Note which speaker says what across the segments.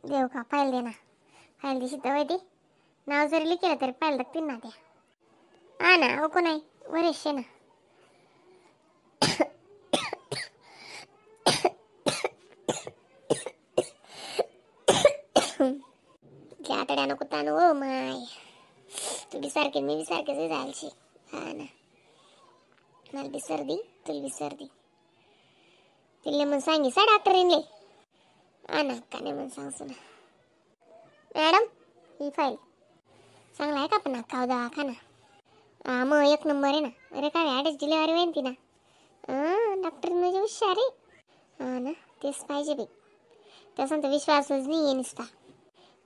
Speaker 1: देव का फाईल दे ना, फाईल दिशी दवाई दे. नाव जरी लिखलं तरी फाईल लागतील ना त्या. हा ना, अहो कोण आहे वरेश ना. आतड्या नको ताणू हो माय, तू बी सारखे मी बी सारखेच जायची. हा ना, मला बी सर्दी तुला बी सर्दी. तिला मग सांगी सा डॉक्टरीनले. हा ना, का नाही मग सांगसू ना. मॅडम ही फाईल चांगला आहे का पण अक्का दवाखाना? हा मग एक नंबर आहे ना. अरे काय ॲडच डिलेवरी होईन ती ना. हां डॉक्टर म्हणजे हुशार आहे. हा ना, तेच पाहिजे बाई. तसं तर विश्वासच नाही आहे नुसता.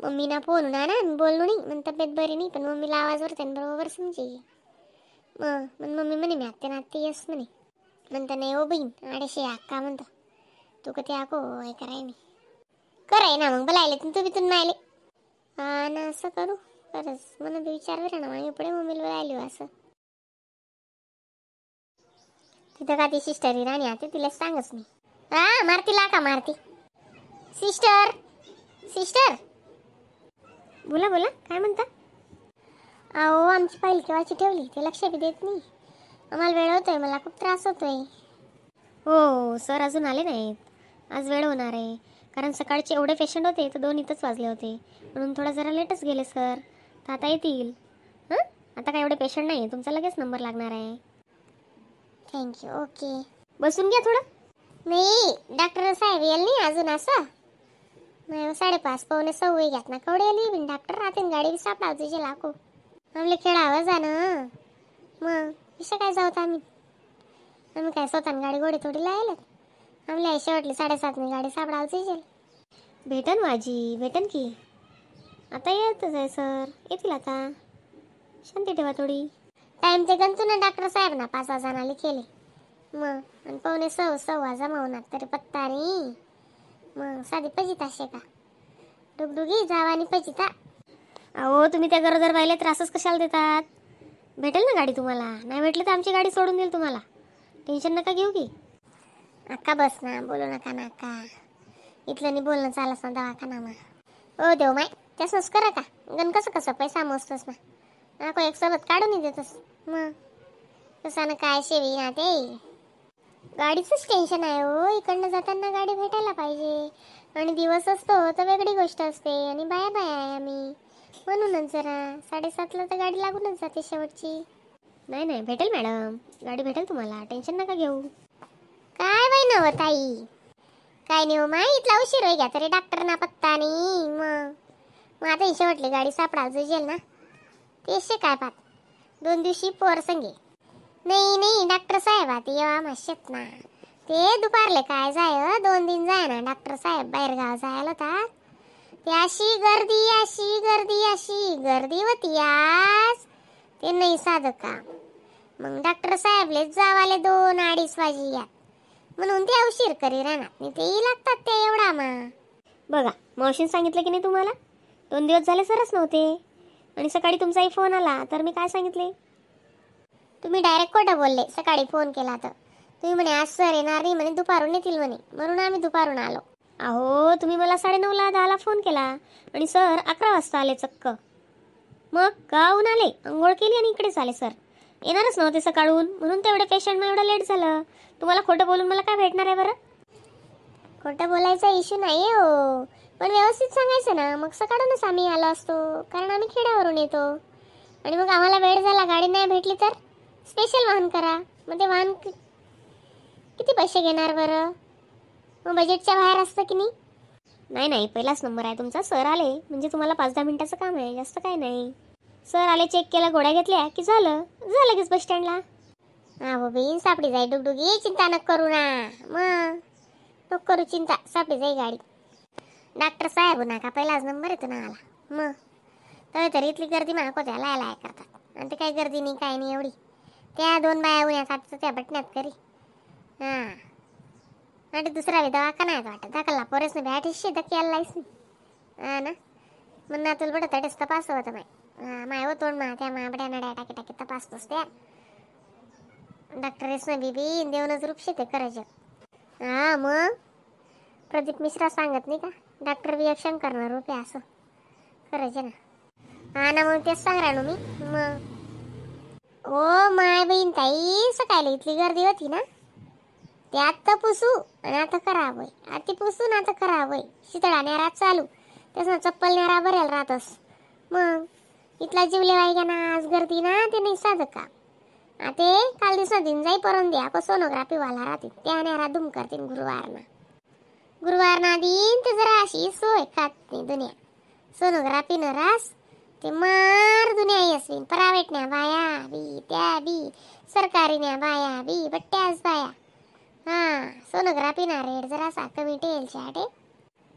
Speaker 1: मम्मी ना फोन ना ना बोललो नाही मग तब्येत बरी नाही, पण मम्मीला आवाजवर त्यानं बरोबर समजे. मग मग मम्मी म्हणे मी आत्ते ना आत्ते येस म्हणे. म्हणता नाही हो बहीण अडीचशे अक्का म्हणतो तू कधी आको हे कराय मी कराय ना मग बोलायले तू बी तू मायले. हा ना असं करू खरंच मला बी विचार बरं ना मागे पुढे मम्मीला बोलायली असं. तिथं का ती सिस्टर राणी आते तिला सांगच मी. हा मारतीला का मारती सिस्टर सिस्टर. बोला बोला काय म्हणता? अहो आमची फाईल केव्हाची ठेवली ते लक्ष बी देत नाही. आम्हाला वेळ होतोय, मला खूप त्रास होतोय.
Speaker 2: हो सर अजून आले नाहीत, आज वेळ होणार आहे कारण सकाळचे एवढे पेशंट होते तर 2 इथंच वाजले होते म्हणून थोडा जरा लेटच गेले सर. तर आता येतील. हां आता काय एवढे पेशंट नाही, तुमचा लगेच नंबर लागणार आहे.
Speaker 1: Thank you. Okay
Speaker 2: बसून घ्या थोडं.
Speaker 1: नाही डॉक्टर साहेब येईल नाही अजून असं नाही. 5:30 5:45 घ्यात ना कवडे आली बिन डॉक्टर राहते गाडी बी सापडा तुझे लाखो आमले खेळावं जाणं. मग विषय काय जाऊत आम्ही, आम्ही काय स्वतः गाडी गोडी थोडी लायला. आमले शेवटली 7:30 गाडी सापडावं तुझे.
Speaker 2: भेटन माझी भेटन की आता येतच आहे सर, येतील आता. शांती ठेवा थोडी.
Speaker 1: टाईम ते गंतू ना डॉक्टर साहेब ना 5 वाजता लिखेले मग आणि 5:45 सव्वा जमावणार तरी पत्ता नाही. मग साधी पजिता शे का डुगडुगी जावा आणि पजिता.
Speaker 2: अहो तुम्ही त्या गरोदर बाईला त्रासच कशाला देतात? भेटेल ना गाडी तुम्हाला, नाही भेटली तर आमची गाडी सोडून देईल तुम्हाला, टेन्शन नका घेऊ की.
Speaker 1: अक्का बस ना, बोलू नका ना अक्का, इथलं नाही बोलणं चालत ना दवाखाना मा. ओ देव माय तसंच करा का गण कसं कसं पैसा मोजतोस ना नको एक सोबत काढून देतोस मग तसं ना काय शेवी ना ते. गाडीचंच टेन्शन आहे हो, इकडनं जाताना गाडी भेटायला पाहिजे आणि दिवस असतो तर वेगळी गोष्ट असते आणि बाया बाया आहे आम्ही म्हणूनच जरा 7:30ला तर गाडी लागूनच जाते शेवटची.
Speaker 2: नाही नाही भेटेल मॅडम, गाडी भेटेल तुम्हाला, टेन्शन नका घेऊ.
Speaker 1: काय बाई नव ताई काय नाही हो माई, इथला उशीर होई घ्या तरी डॉक्टर ना पत्ता नाही. मग मग आता शेवटली गाडी सापडा जुजेल ना तेच काय पाहत 2 दिवशी पोर संगे. नाही नाही डॉक्टर साहेब आता येवा माशेत ना ते दुपारले काय जाय 2 दिन जाय ना डॉक्टर साहेब बाहेर गाव जायला होता. ते अशी गर्दी अशी गर्दी अशी गर्दी होती आज ते नाही साधं का. मग डॉक्टर साहेबलेच जावाले 2-2.5 वाजी यात म्हणून ते उशीर करी राहणार नाही तेही लागतात ते एवढा. मा
Speaker 2: बघा मावशीने सांगितलं की नाही तुम्हाला, 2 दिवस झाले सरच नव्हते आणि सकाळी तुमचाही फोन आला तर मी काय सांगितले?
Speaker 1: तुम्ही डायरेक्ट खोटं बोलले. सकाळी फोन केला तर तुम्ही म्हणे आज सर येणार नाही म्हणे दुपारून येतील म्हणे, म्हणून आम्ही दुपारून आलो.
Speaker 2: अहो तुम्ही मला 9:30ला 10ला फोन केला आणि सर 11 वाजता आले चक्क. मग गावून आले, अंघोळ केली आणि इकडेच आले सर. येणारच नव्हते सकाळून म्हणून तेवढे पेशंट मग एवढं लेट झालं. तुम्हाला खोटं बोलून मला काय भेटणार आहे बरं?
Speaker 1: खोटं बोलायचा इश्यू नाही आहे हो, पण व्यवस्थित सांगायचं ना. मग सकाळूनच आम्ही आलो असतो कारण आम्ही खेड्यावरून येतो आणि मग आम्हाला वेळ झाला गाडी नाही भेटली तर स्पेशल वाहन करा. मग ते वाहन किती पैसे घेणार बरं? मग बजेटच्या बाहेर असतं की नाही?
Speaker 2: नाही नाही पहिलाच नंबर आहे तुमचा. सर आले म्हणजे तुम्हाला 5-10 मिनिटाचं काम आहे, जास्त काय नाही. सर आले, चेक केला, गोळ्या घेतल्या की झालं, झालं लगेच बस स्टँडला.
Speaker 1: हा हो बहीण सापडी जाई डुगडुगी, चिंता नको करू ना. मग नको करू चिंता, सापडी जाई गाडी. डॉक्टर साहेब नका पहिलाच नंबर येतो ना आला. मग तर तरी इथली गर्दी मागं त्याला लाय करतात आणि ते काही गर्दी नाही काय नाही एवढी. त्या 2 बाया उन्हात आता त्या बटण्यात करी. हां आणि दुसरा बी दवाखाना आहे वाटत दाखला पोरेस ना बॅट धक्की यायला लाईस नाही. हा ना मग ना तुला बडं तडेच तपास होतं माय. हां माय हो तोंड मा त्या मा बड्या नड्या टाकी टाकी तपासतोस त्या डॉक्टरेस ना बीबी देऊनच रूपशे ते करायचं. हां मग प्रदीप मिश्रा सांगत नाही का Doctor बी एक शंकर रुपये असं खरंच आहे ना. हा ना मग तेच सांग राहिलो मी मग. ओ my बहीण ताई सकाळी इथली गर्दी होती ना ते आत्ता पुसू आणि आता खराब होय, आती पुसून आता खराब होय. शितळा नेरा चालू त्यास चप्पल नेरा भरेल राहतस. मग इथला जीवले वाय ना आज गर्दी ना ते नाही साधं का. ते काल दिवसा दिन जाई परत द्या को सोनोग्राफी वाला राहते त्या नेरा दुम करतील गुरुवार ना, गुरुवार ना दिन ते जरा अशी सोय खात नाही दुनिया. सोनोग्राफी न रास ते मार दुनिया येसीन प्रायव्हेट न्या बाया बी त्या बी सरकारी न्या बाया बी बट्ट्याच बाया. हां सोनोग्राफी ना रेट जरा कमी टेल आटे.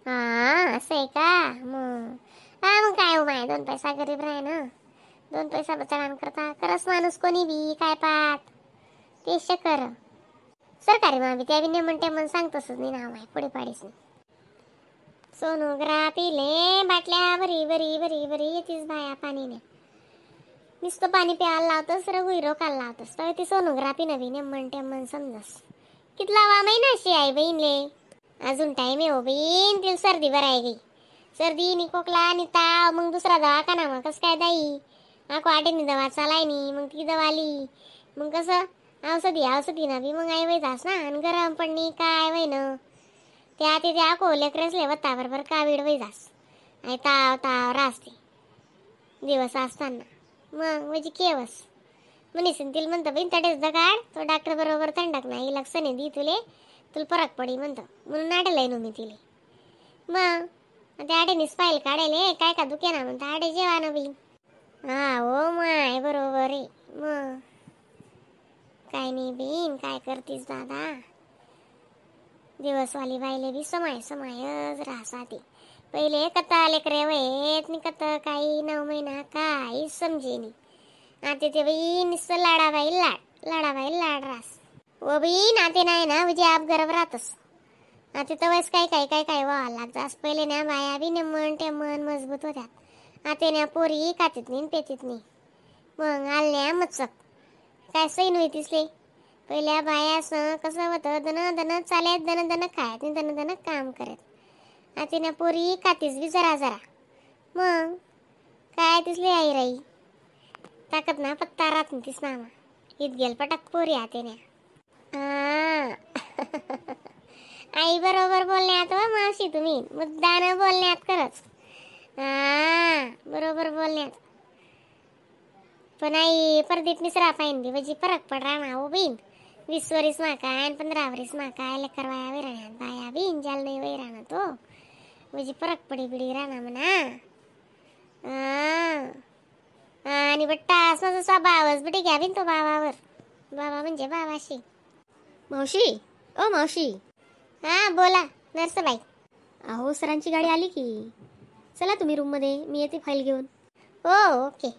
Speaker 1: हां असं आहे का. मग हा मग काय हो my 2 पैसा गरीब राह ना, 2 पैसा बचावान करता खरंच माणूस कोणी बी काय पाहत ते कर. सरकारी मा बी त्या बी नाही म्हणते मन सांगतोच नाही ना माय पुढे पाडीच नाही. सोनोग्राफीले बाटल्या बरी बरी बरी बरी येतीस बाया पाणीने नुसतं पाणी प्यायला लावतस रघुई रोकायला लावतस तर ती सोनोग्राफी नवीन म्हणते मन समजस. कितला वा महिना अशी आहे बहीणले अजून टाईम आहे हो बहीण. तिला सर्दी बरं आहे गई, सर्दी नि खोकला नि ताव मग दुसरा दवाखाना मग कसं काय दाई आको आटेनी दवा चालाय नी मग ती दवा आली मग कसं औषधी औषधी ना बी मग आई वय जास ना आणि गरम पडणी काय वय ना त्या ते त्या आको लेकरेसले वत्ता बरोबर कावीड वय जास आणि ताव ताव रासते दिवस असताना मग म्हणजे केवस म्हणीस तिला म्हणतं बहीण तटेच दगाड तो डॉक्टर बरोबर थंडाक नाही लक्ष नाही दी तुले तुला फरक पडी म्हणतं म्हणून आटेलय नो मी तिले. मग ते आटेनीच पायल काढायले काय का दुखे ना म्हणतं आडे जेवा ना बी. हा हो माय बरोबर आहे. मग काय नाही बीन काय करतीस दादा दिवसवाली बाईले बी समाय समायच राहसाती. पहिले कथा लेकरे वयत नि कथ काही 9 महिना काही समजेनी. आता ते बाई नुसतं लाडाबाई लाड लाडाबाई लाड रास ओ बाई नाते नाही ना म्हणजे आप गरब राहतस. आता तर वयस काय काय काय काय व्हावं लागतं. पहिले ना बाया बी नेमन टेमन मजबूत होत्या. आता ना पोरी खातीत नाही पेतीत नाही मग आल्या मचक काय सही नव्हती तिसले. पहिल्या बाया असं कसं होतं दन दन चालत दन दन खायत नाही दन दन काम करत. आता ना पोरी खातीस बी जरा जरा मग काय तिसले आई राई ताकद ना पत्ता राहत नाही तीस नामा इत गेल पटक पोरी आते ना. आई बरोबर बोलण्यात व मावशी तुम्ही मुद्दा न बोलण्यात खरंच. हा बरोबर बोलण्यात पण आई परदीप मिश्रा पाहिन बी म्हणजे फरक पडरा ना हो बीन 20 वरीस मा काय आणि 15 वरीस मा काय लेकर वाया वैराण्यात बाया बीन जाल नाही वैराणा तो म्हणजे फरक पडी बिडी राहणार म्हणा. आणि बट्टा असा जसा बावच बिटी घ्या बिन तो बाबावर बाबा म्हणजे बाबाशी.
Speaker 2: मावशी ओ मावशी.
Speaker 1: हा बोला नर्सबाई.
Speaker 2: अहो सरांची गाडी आली की चला तुम्ही रूममध्ये मी येते फाईल घेऊन.
Speaker 1: हो ओके.